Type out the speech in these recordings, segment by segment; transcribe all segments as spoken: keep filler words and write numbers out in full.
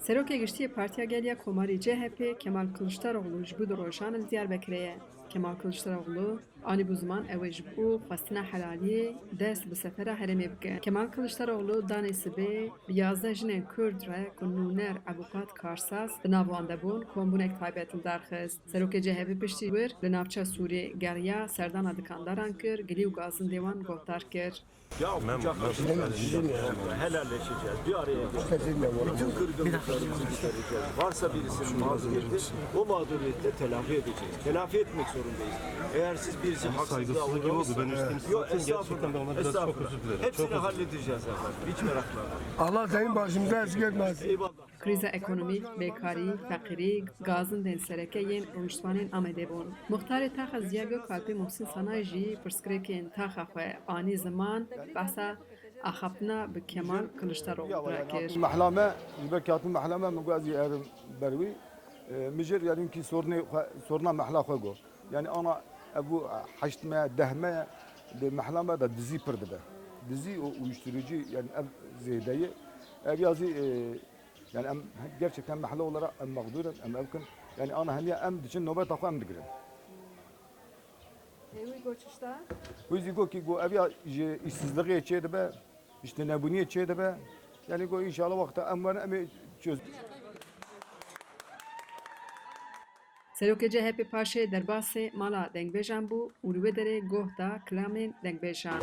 Serokê Giştî yê Partiya Gel ya Komarî C H P Kemal Kiliçdaroglu ji bo du rojan li Diyarbekirê ye. Kemal Kiliçdaroglu anî bû ziman ew ê ji bo xwestina helaliyê dest bi sefera herêmê bike. Kemal Kiliçdaroglu danê sibê bi yazdeh jinên Kurd re ku nûner, ebûqat, karsaz di nav wan de bûn, kombûnek taybet li dar xist. Serokê C H P piştî wir li navça Sûrê geriya, serdana dikandaran kir, gilî û gazindê wan guhdar kir. Ya kucak açacağız, helalleşeceğiz, bir araya geleceğiz. Bütün kırgınlıklarımızı gidereceğiz. Varsa birisinin mağduriyeti, o mağduriyeti de telafi edeceğiz. Telafi etmek zorundayız. Eğer siz birisi haksızlığa uğramışsa... Yok, estağfurullah, estağfurullah. Hepsini halledeceğiz efendim. Hiç meraklanmayın. Allah Sayın başımıza eksik etmez. Eyvallah. Krîza ekonomîk, bêkarî, feqîrî, gazindên sereke yên rûniştvanên Amedê bûn. Muxtarê taxa Ziya Gökalpê Muhsin Sana jî pirsgirêkên taxa xwe anî ziman, behsa axaftina bi Kemal Kiliçdaroglu re kir. Mehla me, ji ber hatibû mehla me, min got ez ê herim ber wî. E, mijir, yanî wekî sornê xwe, sorna mehla xwe got. Yanî ana ev bû heşt me, deh me, di mehla me de dizî pir dibe. Dizî û uyuşturucu, yanî ev zêde ye. Ev ya zî, e, yanî em gerçekten mehle olarak em mağdur in, em ev kin. Yanî ana hemiya em diçin nobeta xwe em digirin. Ê wî got çi tişt e? Wî zî got kî got ev ya ji îşsizlixê çê dibe, ji tunebûniyê çê dibe. Yanî got înşallah wexta em werin em ê çöz. Serokê C H P paşê derbasê mala dengbêjan bû û li wê derê goh da kilamên dengbêjan.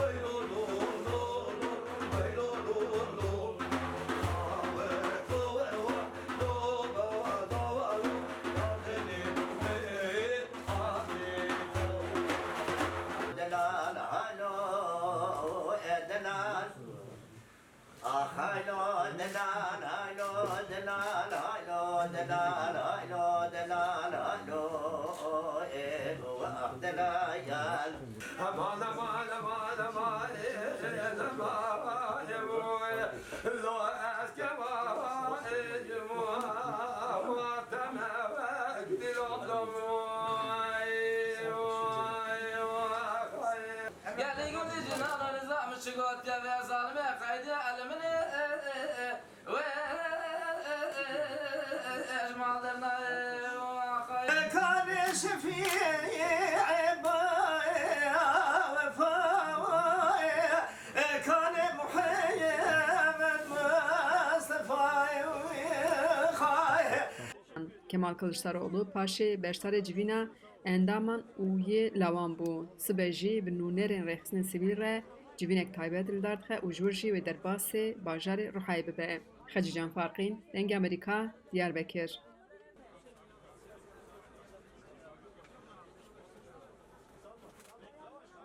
Gelî gulî cînana nizam çi gotiye vê zalimê qeydî elminê wê ji mal dernayê. Kanê şefî eba wefa kanê Muhammed Mustafa. Kemal Kiliçdaroglu paşê beşdarê civîna endaman û yê lawan bû. Sibe jî bi nûnerên rêxistinên sivîl re civînek taybet li dar dixe û ji wir jî wê derbasê bajarê Ruhayê bibe. Xecîcan Farqîn, Dengê Amerîka, Diyarbekir.